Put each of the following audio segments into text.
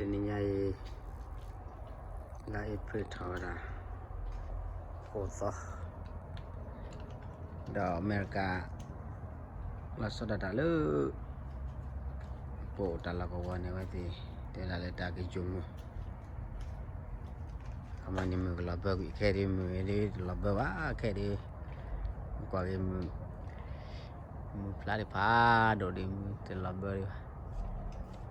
တနံၤညါအံၤ လါအ့ဖြ့ၣ်ထီၣ်ဝဲဒၣ် ဃိးသီ ဒီးအမဲရကၤ လီၤဆီဒၣ်တၢ်လၢ ပအိၣ်တၢ်လီၢ်ကဝီၤန့ၣ်ဝဲသ့ၣ် တဲဒၣ်လၢတၢ်ကယိာ်မုၢ် ခီမီန့ၣ်မုၢ်ကလီၤဘၢကွံာ် ခဲဒ်မုၢ်ဒ်တလီၤဘၢဘၣ် ခဲဒ် ကွၢ်က့ၤမုၢ် မုၢ်ဖျါဒ်ဖးဒိၣ်ဒ်မုၢ်တလီၤဘၢဒံးဘၣ်.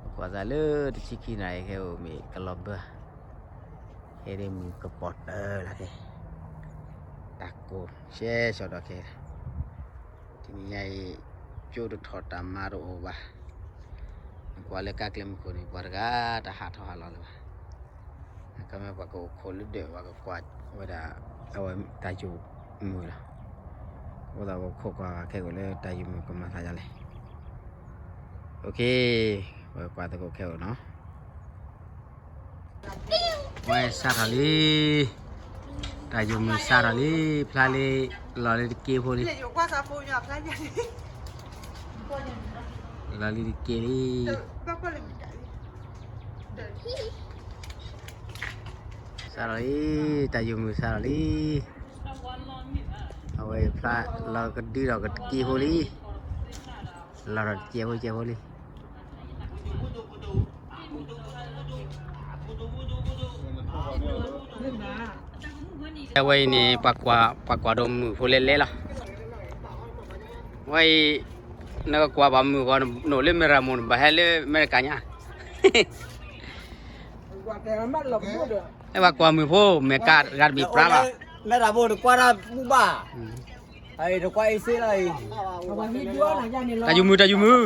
ပကွၢ်သးလၢတဆံခံနၣ်ရံၣ်ခဲအိၣ်မ့ၢ်ကလီၤဘၢ ခဲဒ်မုၢ်ကပီၤတၢၢ်လၢ်ခဲ တၢ်ကိၢ်ရှဲစီဒီးခဲ တနံၤညါအံၤ ကၠိတထီၣ်တၢ်မၤတအိၣ်ဘၣ်. နကွၢ်လၢကါကျဲမုၢ်ခိၣ်န့ၣ် ပှၤတဂၤတဟးထီၣ်ဟးလီၤလၢၤဘၣ်. အခီပညီပှၤကအိၣ်ခိးလၢဒၢး ပှၤကကွၢ်ဝဲဒၣ် အဝဲတၢ်ယိာ်မုၢ်လီၤ. အဃိသတးပခိးကွၢ်ခဲကိာ်လၢတၢ်ယိာ်မုၢ်ကမၤသးဒ်လဲၣ်. အိၣ်ခ့ ပကွၢ်သကိးခဲအိၣ်နီၤ. ဝဲစးထီၣ်လံ, တၢ်ယိာ်မုၢ်စးထီၣ်လံ, ဖျါလံ, လီၤလံတက့ဖိလံ, လီၤလံတက့လံ. စးထီၣ်လံ, တၢ်ယိာ်မုၢ်စးထီၣ်လံ. အဝဲဖျါလီၤကဒုဒီးကတက့ဖိလံ, လီၤဒီးတကဲဖိကဲဖိလံ. အဝဲအံၤန့ၣ် ပှၤကွၢ်ဒိၣ်မုၢ်ဖိလဲၣ်လဲၣ်လီၤ. ဝဲအံၤ နကကွၢ်ဘၣ်မုၢ်ဂီၤ နအိၣ်လၢမဲရမိၢ် နဘၣ်ဟဲလၢအမဲရကၤညါ. အဲ ပှၤကွၢ်မုၢ်ဖိ မဲာ်ကးတဂၤတဘ့ၣ်ပြါလီၤ. မဲရမိၢ်တကွၢ်တၢ်မူဘၣ်. တၢ်ယိာ်မုၢ် တၢ်ယိာ်မုၢ်,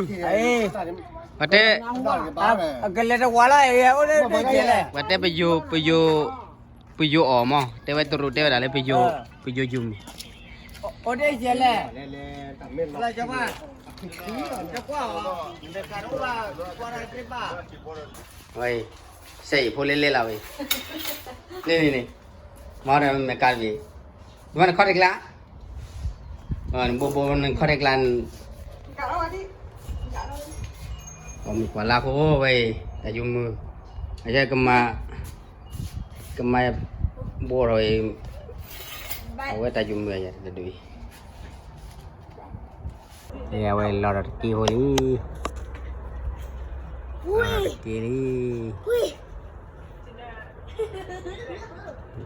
ပှၤတဲ, အကလဲၤတဝၤလၢအအိၣ်လၢဒ့လဲၣ်. ပှၤတဲပယိၤ, ပယိၤ, ပယိၤအီၣ်မး, တဲဝဲတရူးတဲဝဲဒၣ်လၢပယိၤ, ပယိၤယိာ်မုၢ်. အိၣ်ဒ့လဲၣ်. ဝဲအံၤ စဲအံၤဖိလဲၣ်လဲၣ်လီၤဝဲအံၤ. န့ၣ်န့ၣ်န့ၣ်, မၤဒီးမဲာ်ကးတဘ့ၣ်, နဘၣ်နခီၣ်ထံးကျါ, နဘိဘိနခီၣ်ထံးကျါန့ၣ်, ပှၤမုၣ်ပှၢ်လၢဖိဝဲအံၤ တၢ်ယိာ်မုၢ်, အကမၤ, ကမၤဘိထီၣ်အံၤ, အဝဲတၢ်ယိာ်မုၢ်အံၤတဒုအံၤ. အဝဲလီၤဒီးတက့ဖိလံ, လီၤဒီးတက့လံ.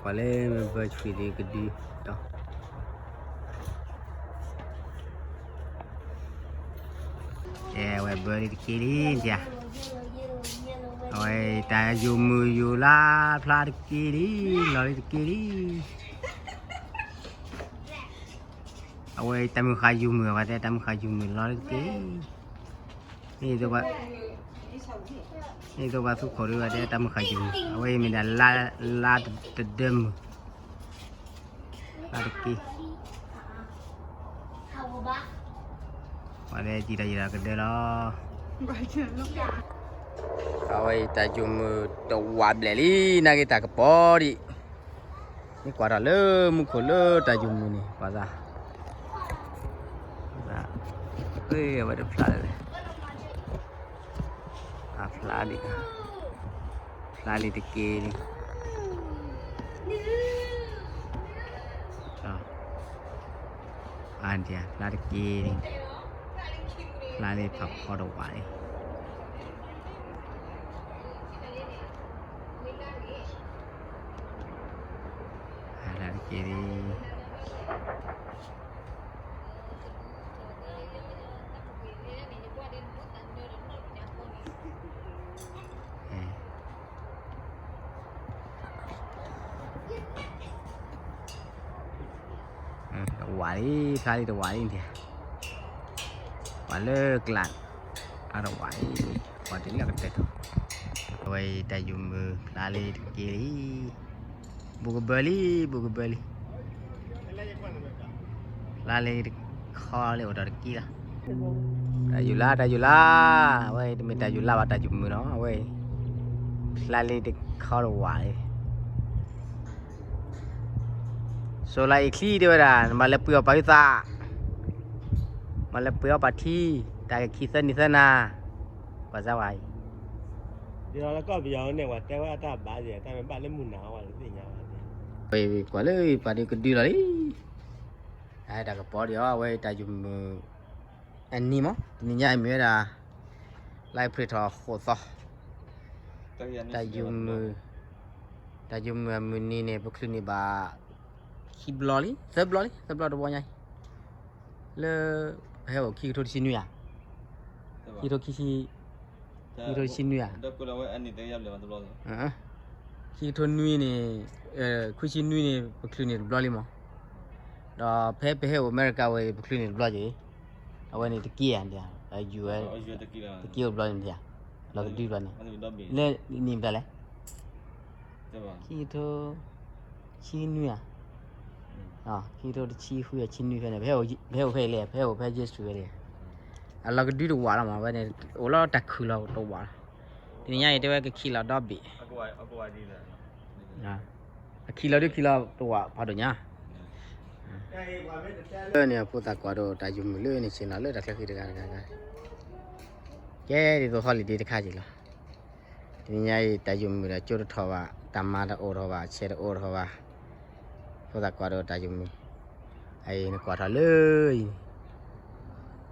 ကွၢ်လၢမ့ၢ်ဘၢဆှံဒံးကဒုတီၤ, ကဲဝဲဘၢလံတက့လံ, အဝဲတၢ်ယိာ်မုၢ်ယိာ်လါဖျါတက့လံ, လီၤလံတက့လံ. အဝဲတၢ်မုၢ်ဃၢ်ယိာ်မုၢ်, အဝဲတဲတၢ်မုၢ်ဃၢ်ယိာ်မုၢ်လီၤလံတက့လံ. မ့ၢ်သိးပှၤသူခိၣ်ဒုးဝဲတဲတၢ်မုၢ်ဃၢ်ယိာ်မုၢ်, အဝဲအံၤမ့ၢ်ဒၣ်လါ, လါတဒၢမုၢ်, လါတက့, ပှၤလၢယံာ်ဒီးယံာ်ဒီးကဒၢလီၤ. အဝဲအံၤတၢ်ယိာ်မုၢ်တဝးဘျဲၣ်လံ, နာ်က့တၢ်ကပီၤဒံး. မ့ၢ်ကွၢ်ထီၣ်လၢမူခိၣ်လၢတၢ်ယိာ်မုၢ်န့ၣ် ပှၤသး, အဝဲတဖျါလၢၤ, အဖျါဒံး, ဖျါလံတက့ၢ်လံ, အါဒံး ဖျါတက့ၢ်လံ, ဖျါလံဖးဖီတဝးလံ. ဖျါတက့ၢ်လံ. တဝးလံ, ဖျါလံတဝးလံ, ပှၤလၢကျး, အတဝးလံ, ပှၤတလၢကတၢၢ်ထီၣ်, အဝဲအံၤတၢ်ယိာ်မုၢ်ဖျါလံတက့ၢ်လံ. ဘူးကဘၢလံ, ဘူးကဘၢလံ, ဖျါလံတခီလံအိၣ်ဒီးတက့ၢ်လီၤ. တၢ်ယိာ်လါ, တၢ်ယိာ်လါ, အဝဲအံၤတမ့ၢ်တၢ်ယိာ်လါဘၣ် တၢ်ယိာ်မုၢ်နီၤ, အဝဲအံၤ ဖျါလံတခီတဝးလံ. စိၤလါအံၤချံတဲဝဲဒၣ် နမၤလဲၤပှ့ၤအီၣ်ပာ်ဟုသး, မၤလဲၤပှ့ၤအီၣ်ပာ်ထံ, တၢ်ကခံသၢနံၤသၢနၤ, ကွၢ်စၢ်ဝဲအံၤ, ဒ်သိးလၢကီၢ်ပယီၤန့ၣ် ပှၤတဲဝဲအတၢ်ဘၣ်ယဲ တၢ်မ့ၢ်ဘၣ်လၢမုၢ်နၤအီၤ ပှၤတသ့ၣ်ညါဘၣ်န့ၣ်, ကွၢ်လၢပှၤဒုးကဒုလီၤလံ, တၢ်ကပီၤဒီး အဝဲတၢ်ယုၢ်မုၢ် အနံၤမး တနံၤညါအံၤမ့ၢ်ဝဲဒၣ် လါအ့ဖြ့ၣ်ထီၣ်ဃိးသီ, တၢ်ယုၢ်မုၢ်, တၢ်ယုၢ်မုၢ်အမုၢ်နံၤန့ၣ် ပချုးန့ၢ်ဘၣ် ခံဘျီလံ သၢဘျီလံ သၢဘျီတဝီညါအံၤ, လၢ ပဟဲအိၣ်ခံကထိတဆံနွံဧါ, ခံကထိခံဆံ, ခံကထိတဆံနွံဧါ, ခံကထိနွံန့ၣ်, ခွံဆံနွံန့ၣ် ပချုးန့ၢ်တဘျီလံမး, ဒီးဖဲပဟဲအိၣ်အမဲရကၤဝဲအံၤ ပချုးန့ၢ်တဘျီက့ၤ, အဝဲန့ၣ်တက့ၢ်ဧါ, ယုၢ်ဝဲ, တက့ၢ်အိၣ်တဘျီန့ၣ်ဧါ, လီၤကဒုတဘျီန့ၣ်, လၢနံၣ်မတၤလဲၣ် ခံကထိ, ဆံနွံဧါ, ခံကထိတဆံဃုဆံနွံဖဲန့ၣ်, ပဟဲအိၣ်ဖဲအံၤလဲၣ်, ပဟဲအိၣ်ဖဲ J Street ဝဲန့ၣ်, အလီၤကဒုတဝးလီၤမး, ဝဲန့ၣ် အိၣ်လီၤတၢ်ခုၣ်လီၤတဝးလီၤ, တနံၤညါအံၤတဲဝဲကခံးလီၤဒီဘ့ၣ်, အခံးလီၤဒုခံးလီၤတဝးဖးဒိၣ်ညါ လၢန့ၣ် အဖိသၣ်ကွၢ်ဒီးတၢ်ယုၢ်မုၢ်လၢန့ၣ်ဆ့ၣ်နီၤလၢတၢ်ချၢဃံတဂၤတဂၤ, ကဲဒ်သိး holiday တခါက့ၤလီၤ, တနံၤညါအံၤ တၢ်ယုၢ်မုၢ်ဒီးကၠိတထီၣ်ဘၣ်, တၢ်မၤတအိၣ်ထီၣ်ဘၣ်, ဆဲးတအိၣ်ထီၣ်ဘၣ်, ဖိသၣ်ကွၢ်ဒီးတၢ်ယုၢ်မုၢ်, အံၤနကွၢ်ထီၣ်လၢအံၤ, ကွၢ်အံ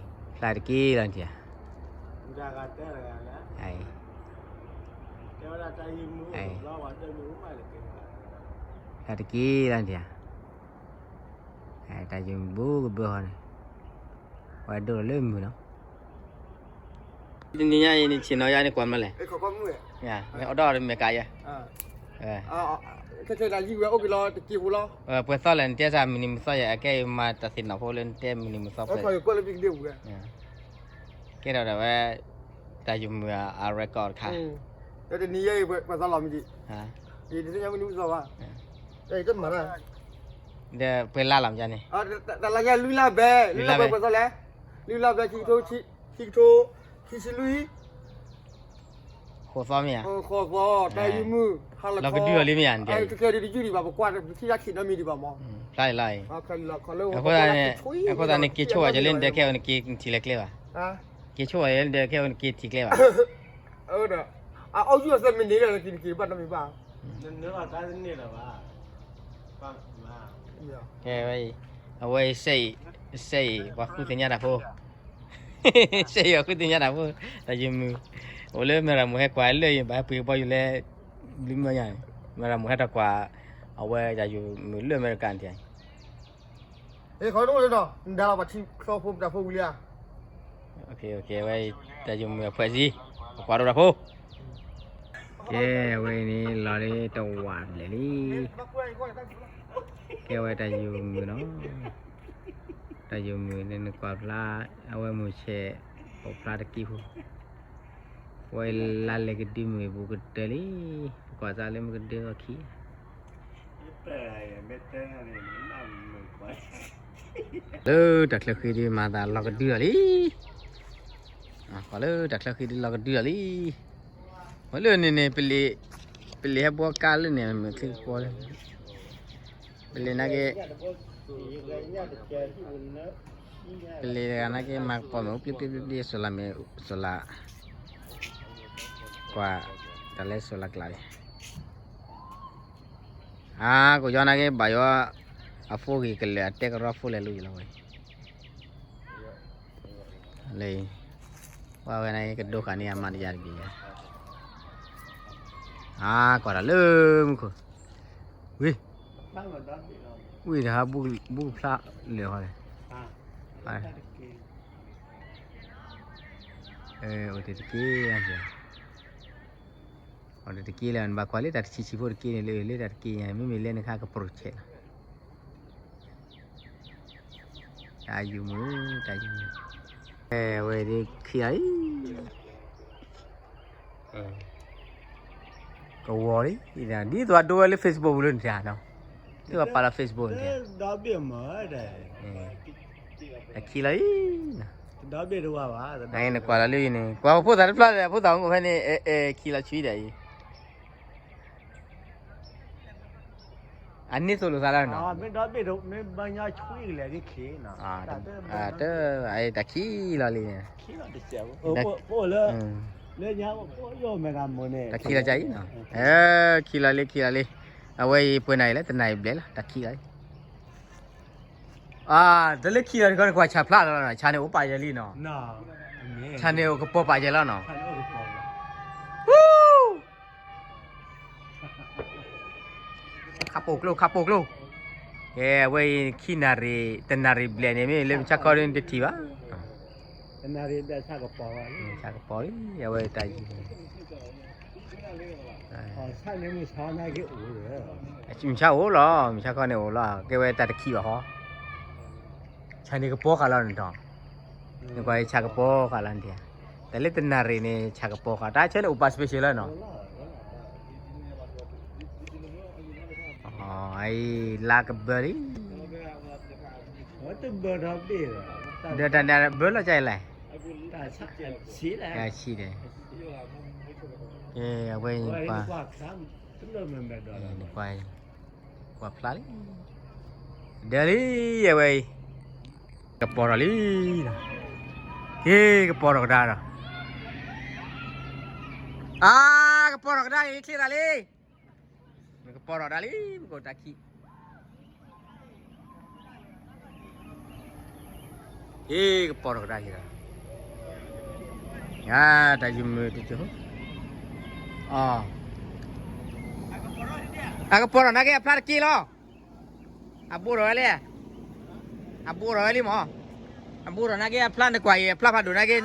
ၤ, ဖျါတက့ၢ်လီၤနထံၣ်ဧါ, ဖျါတက့ၢ်လီၤနထံၣ်ဧါ, တၢ်ယုၢ်မုၢ်ဘူးကဘၢဟီန့ၣ်, ပှၤဒိၣ်လီၤလၢမုၢ်လီၤ, တနံၤညါအံၤန့ၣ်ဆ့ၣ်နီၤယါန့ၣ်ကွၢ်မးလဲၣ်, မ့ၢ်အီၣ်ဒီးမဲာ်ကးယဲ, ပှဲၤသီလဲၣ်နတဲစၢ်မုၢ်နံၤမုၢ်သီယဲ အကဲအံၤမၤတၢ်သ့ၣ်နီၣ်ဖိလၢနတဲမုၢ်နံၤမုၢ်သီပှဲၤ, ကဲထီၣ်ဒၣ်ဝဲ တၢ်ယုၢ်မုၢ်အ record တခါ, တနံၤယဲအံၤပှဲၤသီလီၤမ့ၢ်က့ၤ, ယတသ့ၣ်ညါမုၢ်နံၤမုၢ်သီဘၣ်, တမၤတၢ်, ဒီးပှဲၤလါလီၤမ့ၢ်န့ၣ်, တလါယဲလွံၢ်လါဘဲ, လွံၢ်လါဘဲပှဲၤသီလဲၣ်, လွံၢ်လါဘဲ ခံကထိ, ခံကထိ, ခံဆံလွံၢ် ဃိးသီမ့ၢ်ဧါ, ဃိးသီ, တၢ်ယုၢ်မုၢ်, ဟါလီၤခီ, လီၤကဒုလီၤလံမ့ၢ်ဧါ, တကဲဒ်တယုၢ်ဒံးဘၣ် ပကွၢ်တထံၣ်ယါခံးနီတမံၤဒံးဘၣ်မး, ဖျါလံလီၤအံၤ, အဃိသတးန့ၣ် က့ၤဆိၣ်ဘၣ်ယဲလၢနဒဲခဲအံၤနက့ၤထံၣ်လဲၤကျဲဘၣ်, က့ၤဆိၣ်ဘၣ်ယဲလၢနဒဲခဲအံၤနက့ၤထံၣ်ကျဲဘၣ်, အီၣ်ယူၢ်အသၢမံးနံးလၢနက့ၤနက့ၤတဘၣ်နီတမံၤဘၣ်, ကဲဝဲအံၤ, အဝဲအံၤ စဲအံၤ, ပှၤဃုသ့ၣ်ညါတၢ်ဖိ စဲအံၤအဃုသ့ၣ်ညါတၢ်ဖိ, တၢ်ယုၢ်မုၢ်, အိၣ်လၢမဲၢ်ရမိၢ်ဟဲကွၢ်လၢအံၤ ဘၣ်ဟဲပှ့ၤကဘီယူၤလၢ ဘျုးမၢယါန့ၣ်, မဲၢ်ရမိၢ်ဟဲတၢ်ကွၢ်, အဝဲတၢ်ယုၢ်မုၢ်လၢအမဲရကၤန့ၣ်, နဒါလီၤပှၤထံချီဖိတၢ်ဖိဝံၤလံဧါ, ဝဲ တၢ်ယုၢ်မုၢ်အဖှဲးစ့, ပကွၢ်ဒီးတၢ်ဖိ ကဲဝဲအံၤန့ၣ် လီၤလၢတဝးဘျဲၣ်လံ, ကဲဝဲတၢ်ယုၢ်မုၢ်နီၤ, တၢ်ယုၢ်မုၢ်န့ၣ်နကွၢ်ဖျါ, အဝဲမုၢ်ဆဲး, အိၣ်ဖျါတကံၢ်ဖိ, ဝဲလါလဲၤကဒုမုၢ်အံၤပူၤကတၢၢ်လံ, ပကွၢ်စၢ်လၢမ့ၢ်ကဒုအခံ လၢတၢ်ချၢဃံဒုမၤသးလီၤကဒုလီၤလံ, ကွၢ်လၢတၢ်ချၢဃံဒုလီၤကဒုလီၤလံ, ဝဲလၢန့ၣ်န့ၣ် ပလံၤဟဲဘှီကါလၢန့ၣ် မ့ၢ်ချ့ကပီၤလၢ, ပလံၤနာ်က့, ပလံၤတဂၤနာ်က့ မၤကပီၤမ့ၢ်အိၣ်ပျံၤပျံၤပျံၤပျံၤ စိၤလၤမ့ၢ်စိၤလၤ, ကွၢ်တၢ်လၢစိၤလၤကျးလံ အါ ကယီနာ်က့ ဘၣ်ယိၣ် အဖိဂ့ၤကလၢာ် အတဲကရီဖိလဲၤလိၤယလီၤဝဲ, လၢ, ပှၤဝဲန့ၣ် ကဒိဃာ်န့ၢ်အမါတယါတဘ့ၣ်ညါ, အါ ကွၢ်တၢ်လၢမူခိၣ်, ဝံၤ, ဝံၤတဟါ ဘူၣ်ကဖျါလၢာ်ဃီလဲၣ်, အိၣ်တ့ၢ်တက့ၢ်, အိၣ်တ့ၢ်တက့ၢ်လၢ နဘၣ်ကွၢ်လၢတၢ်တဆံးဆံးဖိတက့ၢ်န့ၣ် လၢလၢတၢ်တက့ၢ်ညါ မ့မ့ၢ်လၢနခါကပရိၢ်ဆဲးလီၤ, တၢ်ယုၢ်မုၢ်, တၢ်ယုၢ်မုၢ်, အဝဲဒၣ်ခံဂၤအံၤ, ကဝီၤလံ, ဒ်သိးအဒိဝဲလၢ Facebook ပူၤလၢနတၢ်နီၤ, ဒ်သိးပာ်လီၤ Facebook နတၢ်, အခံလီၤအံၤ, နကွၢ်လီၤလၢအံၤန့ၣ် ကွၢ်ဖိသၣ်တဖျါဒီး ဖိသၣ်မူဖဲန့ၣ် အဲ ခံလီၤဆံဒီးအံၤ အန့ၣ်သိၣ်လိာ်သးလၢနီၤ, တၢ်ခံလီၤလံန့ၣ်, လၢ, လၢညါအိၣ်ယိၣ်မဲာ်ဂၤမိၢ်န့ၣ် တၢ်ခံးလီၤကါအံၤနီၤ, အဲ ခံးလီၤလံ ခံးလီၤလံ, အဝဲအံၤပှဲၤနၤအံၤလၢတနၤအံၤဘျဲၣ်လီၤ တၢ်ခံးလီၤလံ, အါ တလၢခံးလီၤတခီန့ၣ် ကွၢ်ဆၣ်ဖျါလီၤနီၤ, ဆၣ်န့ၣ်အိၣ်ပာ်ယဲလံနီၤ, ဆၣ်န့ၣ်အိၣ်ကပီၤပာ်ယဲလီၤနီၤ, ခးပိာ်ကျိ ခးပိာ်ကျိ, ကဲ အဝဲအံၤခံနၣ်ရံၣ် တနၣ်ရံၣ်ဘျဲၣ်န့ၣ် မ့ၢ်လၢမုၢ်ဆါခီန့ၣ်တထံၣ်ဘၣ် တနၣ်ရံၣ်ဘျဲၣ်ဆၣ်ကပီၤလံ, ဆၣ်ကပီၤလံ, အဝဲတၢ်ယံၤ, ဆၣ်န့ၣ်မုၢ်ဆါနာ်က့အိၣ်လၢ, မုၢ်ဆါအိၣ်လီၤ, မုၢ်ဆါခီန့ၣ်အိၣ်လီၤ, ကဲဝဲတၢ်တခံးဘၣ်ဟီ, ဆၣ်န့ၣ်ကပီၤဃာ်လီၤန့ၣ်ဒီး, နကွၢ်ဆၣ်ကပီၤဃာ်လီၤန့ၣ်, တၢ်လၢတနၣ်ရံၣ်န့ၣ် ဆၣ်ကပီၤဃာ် တၢ်ဆၢန့ၣ်အိၣ်ပာ် special လီၤနီၤ အံၤ လါကဘၢလံ, ဒီးတၢ်န့ၣ်ဘၢလီၤကလဲၣ်, ဆံးဒီး, ကဲ အဝဲအံၤ နကွၢ်, ကွၢ်ဖျါလံ, ဒၢလံ အဝဲအံၤ, ကပီၤထီၣ်လံ, က့ၤကပီၤထီၣ်ကဒါဒီး, အါ ကပီၤထီၣ်ကဒါအံၤ ချ့သးလံ နကပီၤထီၣ်ဒၣ်လံ မ့ၢ်ကီးတၢ်ခံး, ဟ့ၣ် ကပီၤထီၣ်ကဒါက့ၤဒီး, တၢ်ယမုၢ်တကၠိ, အကပီၤထီၣ်နာ်က့အဖျါတက့ၢ်လီၤ, အဘိးထီၣ်ဝဲလံ, အဘိးထီၣ်ဝဲလံမး, အဘိးထီၣ်နာ်က့အဖျါနကွၢ်အံၤ အဖျါဖးဒိၣ်နာ်က့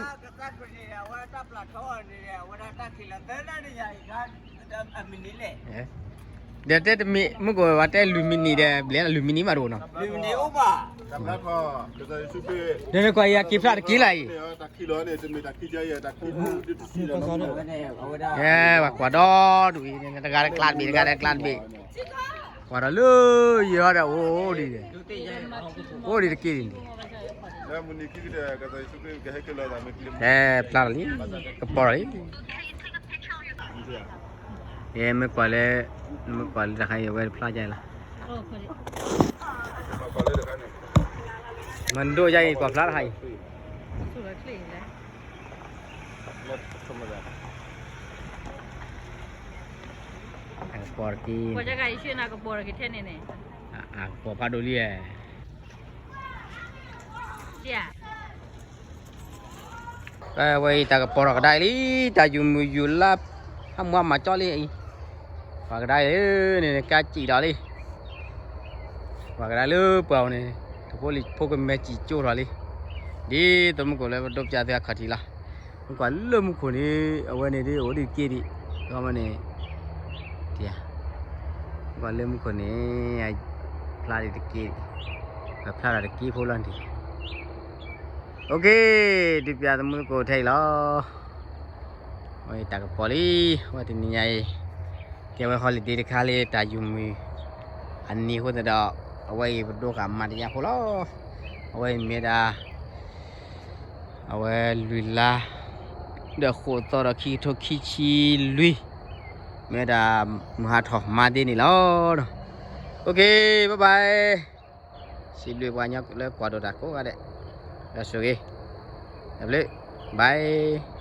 ဒီးတဲတမံၤ မုၢ်ကီးဝဲတဲလွံၢ်မံးနံးဒီး ဘျဲၣ်လွံၢ်မံးနံးမးတအိၣ်နီၤ, ဒီးနကွၢ်အံၤအက့ၤဖျါတက့ၢ်လၢအံၤ, ပှၤကွၢ်ဒီဒူၣ်အံၤ တဂၤတကျါတဘ့ၣ် တဂၤတကျါတဘ့ၣ်, ကွၢ်ဒီးလၢယဲၤဒီးအိၣ်ဒံး, အိၣ်ဒံးတက့ၢ်ဒံး, ဟဲဖျါထီၣ်လံ, ကပီၤထီၣ်လံ ယမ့ၢ်ကွၢ်လၢ, မ့ၢ်ကွၢ်လၢတခါအံၤ အဝဲတဖျါယါလီၤ, မ့ၢ်ဒိၣ်ယါအံၤ ကွၢ်ဖျါတခါအံၤ, အကပီၤတက့ၢ်, ကပီၤဖးဒိၣ်လံ, ဝဲအံၤတၢ်ကပီၤထီၣ်ကဒါအံၤလံ, တၢ်ယုၢ်မုၢ်ယုၢ်လါ, ဟးမူဟးမၤကၠီလံအံၤ, ပှၤကဒါအံၤန့ၣ် ကါစံၣ်ဒီးလံ, ပှၤကဒါလၢပှၤအံၤန့ၣ်, တဖိလံၤဖိကမဲစံၣ်ကၠိထီၣ်လံ, ဒ်သိးမုၢ်ကီးလၢပဒိးပျးသုအခီၣ်ထံးလီၤ, မ့ၢ်ကွၢ်လၢမူခိၣ်န့ၣ် အဝဲန့ၣ်ဒ်အိၣ်ဒံးတက့ၢ်ဒံး, မ့ၢ်န့ၣ်, မ့ၢ်ကွၢ်လၢမူခိၣ်န့ၣ် ဖျါဒံးတက့ၢ်, ဖျါထီၣ်တက့ၢ်ဖိလီၤဒံး, အိၣ်က့ၤ, ဒုးပျးသမူသကိးထဲအံၤလီၤ, ဝဲတၢ်ကပီၤလံ, ဝဲတနံၤညါအံၤ, ကဲဝဲ holiday တခါလံ တၢ်ယုၢ်မုၢ်, အနံၤအဃိသတးဒီး, အဝဲအံၤပဒိးဃာ်မၤတယါဖိလီၤ, အဝဲအံၤမ့ၢ်ဒၣ် အဝဲလွံၢ်လါ, ဒီးဃိးသီဒီးခံကထိခံဆံလွံၢ်, မ့ၢ်ဒၣ်မုၢ်ဟါထီၣ်မၤဒ့န့ၣ်လီၤ, အိၣ်က့ၤ bye bye, စံးဘျုးပှၤကညီလၢကွၢ်ဒိးတၢ်ကိးဂၤဒဲး, ဒီးဆိၣ်ဂ့ၤ, တၢ်ဘျုး, bye.